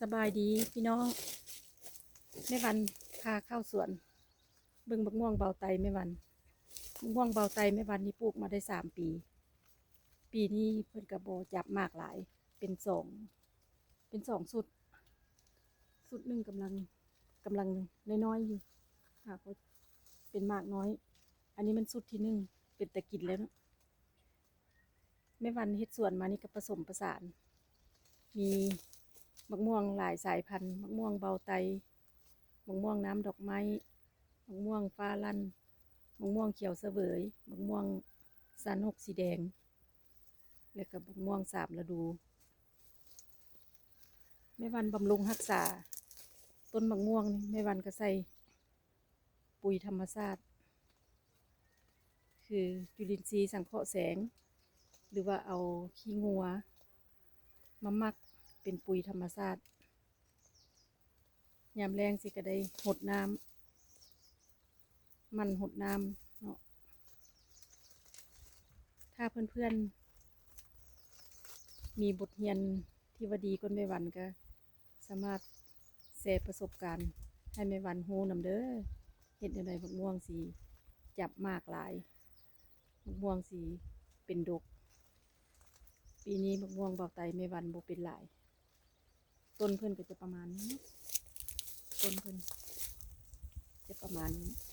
ສະບາຍດີພີ່ນ້ອງ, ແມ່ວັນພາເຂົ້າສວນ ເບິ່ງບັກມ່ວງເບົາໄຕແມ່ວັນ. ບັກມ່ວງເບົາໄຕແມ່ວັນນີ້ປູກມາໄດ້ສາມປີ, ປີນີ້ເພິ່ນກໍບໍ່ຈັບໝາກຫຼາຍ, ເປັນສອງ ເປັນສອງຊຸດ, ຊຸດໜຶ່ງກຳລັງ ກຳລັງນ້ອຍໆຢູ່, ຫາກໍເປັນໝາກນ້ອຍ. ອັນນີ້ມັນຊຸດທີໜຶ່ງ, ເປັນຕາກິນແລ້ວເນາະ. ແມ່ວັນເຮັດສວນມານີ້ກໍປະສົມປະສານ, ມີບັກມ່ວງຫຼາຍສາຍພັນ, ບັກມ່ວງເບົາໄຕ, ບັກມ່ວງນ້ຳດອກໄມ້, ບັກມ່ວງຟ້າລັ່ນ, ບັກມ່ວງຂຽວສະເຫວີຍ, ບັກມ່ວງຊານົກສີແດງ ແລະກໍບັກມ່ວງສາມລະດູ. ແມ່ວັນບຳລຸງຮັກສາຕົ້ນບັກມ່ວງນີ້, ແມ່ວັນກໍໃສ່ປຸ໋ຍທຳມະຊາດ ຄືຈຸລິນຊີສັງເຄາະແສງ ຫຼືວ່າເອົາຂີ້ງົວມາໝັກເປັນປຸ໋ຍທຳມະຊາດ. ຍາມແລ້ງຊິກະໄດ້ຫົດນ້ຳ, ໝັ່ນຫົດນ້ຳເນາະ. ຖ້າເພື່ອນໆມີບົດຮຽນທີ່ວ່າດີກ່ອນແມ່ວັນ ກະສາມາດແຊປະສົບການໃຫ້ແມ່ວັນຮູ້ນຳເດີ, ເຮັດແນວໃດບັກມ່ວງຊິຈັບໝາກຫຼາຍ, ບັກມ່ວງຊິເປັນດົກ. ປີນີ້ບັກມ່ວງເບົາໄຕແມ່ວັນບໍ່ເປັນຫຼາຍ. ຕົ້ນເພິ່ນກໍຈະປະມານນີ້, ຕົ້ນເພິ່ນຈະປະມານນີ້.